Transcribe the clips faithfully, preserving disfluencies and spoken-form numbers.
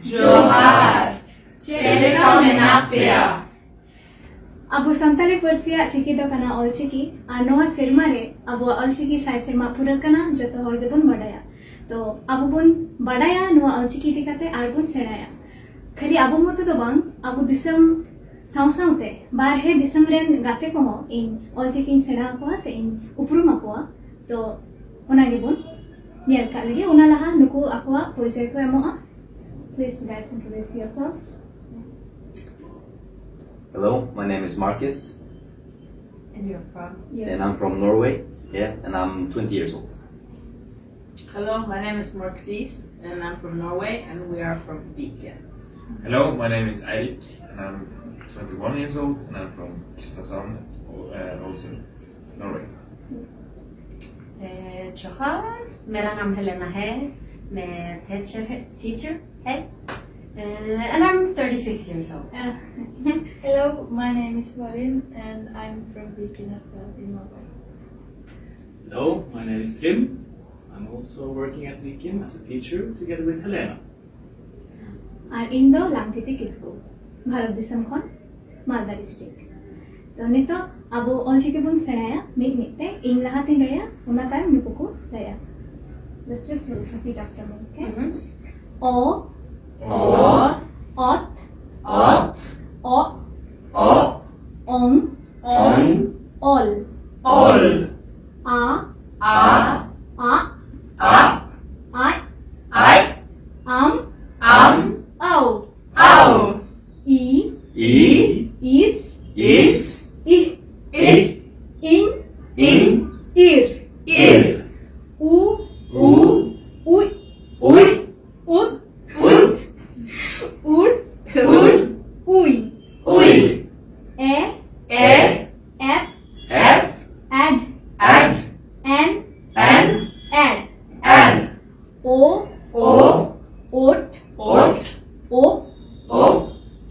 ᱡᱚᱦᱟᱨ᱾ ᱪᱮᱫ ᱞᱮᱠᱟ ᱢᱮᱱᱟᱜ ᱯᱮᱭᱟ? ᱟᱵᱚ ᱥᱟᱱᱛᱟᱲᱤ ᱯᱟᱹᱨᱥᱤᱭᱟᱜ ᱪᱤᱠᱤ ᱫᱚ ᱠᱟᱱᱟ ᱚᱞᱪᱤᱠᱤ, ᱟᱨ ᱱᱚᱣᱟ ᱥᱮᱨᱢᱟ ᱨᱮ ᱟᱵᱚᱣᱟᱜ ᱚᱞᱪᱤᱠᱤ ᱥᱟᱭ ᱥᱮᱨᱢᱟ ᱯᱩᱨᱟᱹᱜ ᱠᱟᱱᱟ, ᱡᱚᱛᱚ ᱦᱚᱲ ᱜᱮᱵᱚᱱ ᱵᱟᱰᱟᱭᱟ᱾ ᱛᱚ ᱟᱵᱚ ᱵᱚᱱ ᱵᱟᱰᱟᱭᱟ ᱱᱚᱣᱟ ᱚᱞᱪᱤᱠᱤ ᱤᱫᱤ ᱠᱟᱛᱮ ᱟᱨ ᱵᱚᱱ ᱥᱮᱬᱟᱭᱟ᱾ ᱠᱷᱟᱹᱞᱤ ᱟᱵᱚ ᱢᱚᱛᱚ ᱫᱚ ᱵᱟᱝ, ᱟᱵᱚ ᱫᱤᱥᱚᱢ ᱥᱟᱶ ᱥᱟᱶᱛᱮ ᱵᱟᱨᱦᱮ ᱫᱤᱥᱚᱢ ᱨᱮᱱ ᱜᱟᱛᱮ ᱠᱚᱦᱚᱸ ᱤᱧ ᱚᱞᱪᱤᱠᱤᱧ ᱥᱮᱬᱟ ᱟᱠᱚᱣᱟ ᱥᱮ ᱤᱧ ᱩᱯᱨᱩᱢ ᱟᱠᱚᱣᱟ᱾ ᱛᱚ ᱚᱱᱟ ᱜᱮᱵᱚᱱ ᱧᱮᱞ ᱠᱟᱜ ᱞᱮᱜᱮ᱾ ᱚᱱᱟ ᱞᱟᱦᱟ ᱱᱩᱠᱩ ᱟᱠᱚᱣᱟᱜ ᱯᱚᱨᱤᱪᱚᱭ ᱠᱚ ᱮᱢᱚᱜᱼᱟ᱾ Please, guys, introduce yourself. Hello, my name is Marcus, And you're from? and I'm from Norway. Yeah, and I'm twenty years old. Hello, my name is Marxis, and I'm from Norway, and we are from Viken. Hello, my name is Eirik, and I'm twenty-one years old, and I'm from Kristiansand, uh, also Norway. Eh, Johar, मेरा नाम Helena है। मैं teacher है, teacher है। Uh, and I'm thirty-six years old. Hello, my name is Marin and I'm from Viken as well in Norway. Hello, my name is Trim. I'm also working at Viken as a teacher together with Helena. ᱟᱨ ᱤᱧ ᱫᱚ ᱞᱟᱝᱛᱤᱛᱤ ᱠᱤᱥᱠᱩ, ᱵᱷᱟᱨᱚᱛ ᱫᱤᱥᱚᱢ ᱠᱷᱚᱱ, ᱢᱟᱞᱫᱟ district. ᱛᱚ ᱱᱤᱛᱚᱜ ᱟᱵᱚ ᱚᱞᱪᱤᱠᱤ ᱵᱚᱱ ᱥᱮᱬᱟᱭᱟ ᱢᱤᱫ ᱢᱤᱫ ᱛᱮ᱾ ᱤᱧ ᱞᱟᱦᱟᱛᱤᱧ ᱞᱟᱹᱭᱟ, ᱚᱱᱟ ᱛᱟᱭᱚᱢ ᱱᱩᱠᱩ ᱠᱚ ᱞᱟᱹᱭᱟ᱾ Let's just repeat after me, okay? ᱚ, ᱚ, ᱚᱛ, ᱚᱛ, ᱚᱜ, ᱚᱜ, ᱚᱝ, ᱚᱝ, ᱚᱞ, ᱚᱞ, ᱟ, ᱟ, ᱟᱜ, ᱟᱜ, ᱟᱡ, ᱟᱡ, ᱟᱢ, ᱟᱢ, ᱟᱣ, ᱟᱣ, ᱤ, ᱤ, ᱤᱥ, ᱤᱥ, ᱤᱦ, ᱤ, ᱤᱧ, ᱤᱧ, ᱤᱨ, ᱤᱨ, ᱩ, ᱩ, ᱩᱡ, ᱩᱡ, ᱩᱫ, ᱩᱫ, ᱩᱰ, ᱩᱰ, ᱩᱭ, ᱩᱭ, ᱮ, ᱮ, ᱮᱯ, ᱮᱯ, ᱟᱰ, ᱟᱰ, ᱮᱱ, ᱮᱱ, ᱮᱰ, ᱮᱱ, ᱳ, ᱳ, ᱳᱴ, ᱳᱴ, ᱳ, ᱳ,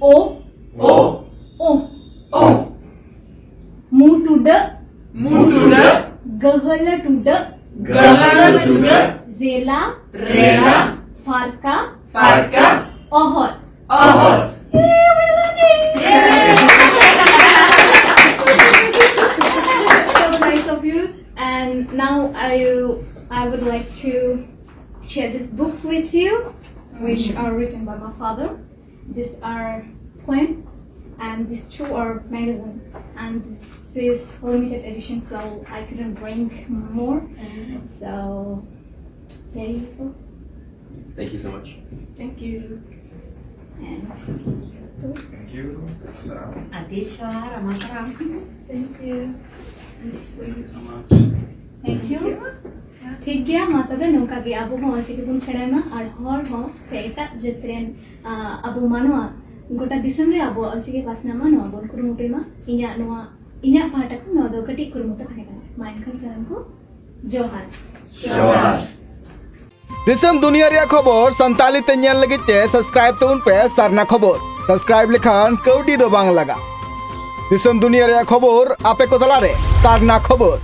ᱳ, ᱳ, ᱳ, ᱳ, ᱢᱩ ᱴᱩᱰᱟᱹᱜ, ᱢᱩ ᱴᱩᱰᱟᱹᱜ, ᱜᱟᱹᱦᱞᱟᱹ ᱴᱩᱰᱟᱹᱜ, ᱜᱟᱹᱦᱞᱟᱹ ᱴᱩᱰᱟᱹᱜ, ᱨᱮᱞᱟ, ᱨᱮᱞᱟ, ᱯᱷᱟᱨᱠᱟ, ᱯᱷᱟᱨᱠᱟ, Ohot. Ohot. So nice of you. And now I I would like to share these books with you, which are written by my father. These are poems, and these two are magazine. And this is limited edition, so I couldn't bring more. So there you go. Thank you so much. Thank you. And Thank you. Salam. Adisha Ramasaram. Thank you. Thank you so much. Thank you. ᱴᱷᱤᱠ ᱜᱮᱭᱟ, ᱢᱟ ᱛᱚᱵᱮ ᱱᱚᱝᱠᱟ ᱜᱮ ᱟᱵᱚ ᱦᱚᱸ ᱚᱞᱪᱤᱠᱤ ᱵᱚᱱ ᱥᱮᱬᱟᱭ ᱢᱟ ᱟᱨ ᱦᱚᱲ ᱦᱚᱸ ᱥᱮ ᱮᱴᱟᱜ ᱡᱟᱹᱛ ᱨᱮᱱ ᱟᱵᱚ ᱢᱟᱱᱣᱟ ᱜᱚᱴᱟ ᱫᱤᱥᱚᱢ ᱨᱮ ᱟᱵᱚᱣᱟᱜ ᱚᱞᱪᱤᱠᱤ ᱯᱟᱥᱱᱟᱜ ᱢᱟ, ᱱᱚᱣᱟ ᱵᱚᱱ ᱠᱩᱨᱩᱢᱩᱴᱩᱭ ᱢᱟ᱾ ᱤᱧᱟᱹᱜ ᱱᱚᱣᱟ ᱤᱧᱟᱹᱜ ᱯᱟᱦᱴᱟ ᱠᱷᱚᱱ ᱱᱚᱣᱟ ᱫᱚ ᱠᱟᱹᱴᱤᱡ ᱠᱩᱨᱩᱢᱩᱴᱩ ᱛᱟᱦᱮᱸ ᱠᱟᱱᱟ᱾ ᱢᱟ ᱮᱱᱠᱷᱟᱱ ᱥᱟᱱᱟᱢ ᱠᱚ ᱡᱚᱦᱟᱨ᱾ ᱡᱚᱦᱟᱨ᱾ ᱫᱤᱥᱚᱢ ᱫᱩᱱᱤᱭᱟᱹ ᱨᱮᱭᱟᱜ ᱠᱷᱚᱵᱚᱨ ᱥᱟᱱᱛᱟᱲᱤ ᱛᱮ ᱧᱮᱞ ᱞᱟᱹᱜᱤᱫ ᱛᱮ ᱥᱟᱵᱥᱠᱨᱟᱭᱤᱵ ᱛᱟᱵᱚᱱ ᱯᱮ ᱥᱟᱨᱱᱟ ᱠᱷᱚᱵᱚᱨ᱾ ᱥᱟᱵᱥᱠᱨᱟᱭᱤᱵ ᱞᱮᱠᱷᱟᱱ ᱠᱟᱹᱣᱰᱤ ᱫᱚ ᱵᱟᱝ ᱞᱟᱜᱟᱜᱼᱟ᱾ ᱫᱤᱥᱚᱢ ᱫᱩᱱᱤᱭᱟᱹ ᱨᱮᱭᱟᱜ ᱠᱷᱚᱵᱚᱨ ᱟᱯᱮ ᱠᱚ ᱛᱟᱞᱟᱨᱮ ᱥᱟᱨᱱᱟ ᱠᱷᱚᱵᱚᱨ᱾